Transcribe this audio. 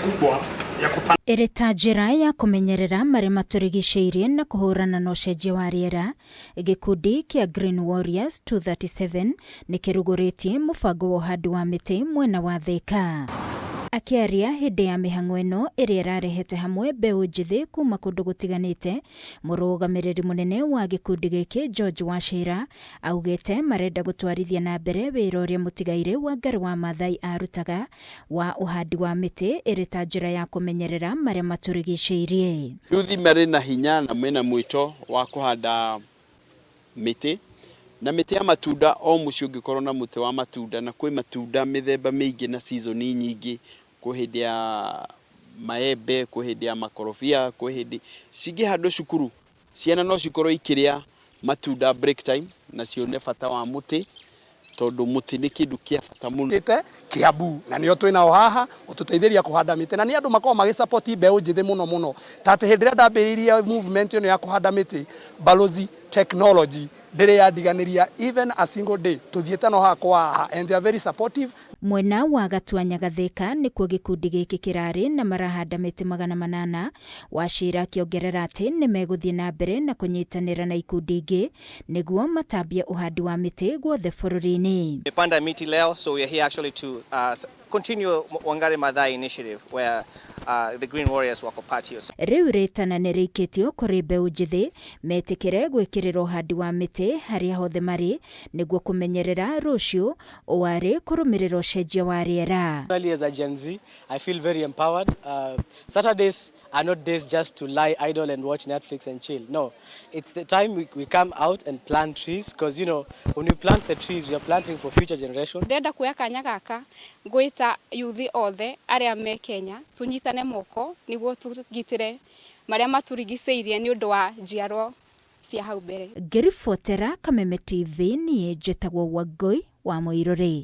Kubwa ya kupanda Ĩrĩ ta njĩra ya kũmenyerera marĩa matũrigicĩirie na kũhũrana na ũcenjia wa rĩera, gĩkundi kĩa Green Warriors 237 nĩ kĩrugũrĩtie mũbango wa ũhandi wa mĩtĩ mwena wa Thĩka. Akĩaria hĩndĩ ya mĩhang'o ĩno ĩrĩa ĩrarehete hamwe mbeũ njĩthĩ kuma kũndũ gũtiganĩte, mũrũgamĩrĩri mũnene wa gĩkundi gĩkĩ George Wachira augĩte marenda gũtwarithia na mbere wĩra ũrĩa mũtigairĩ Wangari wa Maathai arutaga wa ũhandi wa mĩtĩ ĩrĩ ta njĩra ya kũmenyerera marĩa matũrigicĩirie. Yuthi marĩ na hinya na mena mwĩto wa kũhanda mĩtĩ na mĩtĩ ya matunda. O mũciĩ ũngĩkorwo na mũtĩ wa matunda, na kwĩ matunda mĩthemba mĩingĩ na season nyingĩ, kwĩ hĩndĩ ya maembe, kwĩ hĩndĩ ya makorobia, kwĩ hĩndĩ cingĩhandwo cukuru, ciana no cikorwo ikĩrĩa matunda break time na cione bata wa mũtĩ, tondũ mũtĩ nĩ kĩndũ kĩa bata mũno. Ĩte Kiambu na nĩo twĩ nao haha gũtũteithĩria kũhanda mĩtĩ, na nĩ andũ makoragwo magĩsupport mbeũ njĩthĩ mũno mũno, ta atĩ hĩndĩ ĩrĩa ndambĩrĩirie movement ĩno ya kũhanda mĩtĩ, Balozi Technology ndĩrĩ yandiganĩria even a single day. Tũthiĩte no haha kwa haha and they are very supportive. Mwena wa Gatuanya Gathĩka nĩkuo gĩkundi gĩkĩ kĩrarĩ na marahanda mĩtĩ 800. Wachira akĩongerera atĩ nĩ megũthiĩ na mbere na kũnyitanĩra na ikundi ingĩ nĩguo matambie ũhandi wa mĩtĩ guothe bũrũri-inĩ. Tumepanda miti leo, so we are here actually to continue Wangari Maathai initiative where the Green Warriors wako part here. Rĩu rĩtana nĩ rĩikĩtio kũrĩ mbeũ njĩthĩ metĩkĩre gwĩkĩrĩra ũhandi wa mĩtĩ harĩa hothe marĩ nĩguo kũmenyerera rũciũ ũarĩ kũrũmĩrĩra ũcenjia wa rĩera. Personally, as a Gen Z, I feel very empowered. Saturdays are not days just to lie idle and watch Netflix and chill. No, it's the time we come out and plant trees because, when we plant the trees, we are planting for future generations. Ndĩrenda kuoya kanya gaka ngwĩta yuthi othe arĩa me Kenya tũnyitane moko nĩguo tũgitĩre marĩa matũrigicĩirie nĩ ũndũ wa njiarwa cia hau mbere. Ngĩribotera Kameme TV, niĩ njĩtagwo Wangũi wa Mũirũrĩ.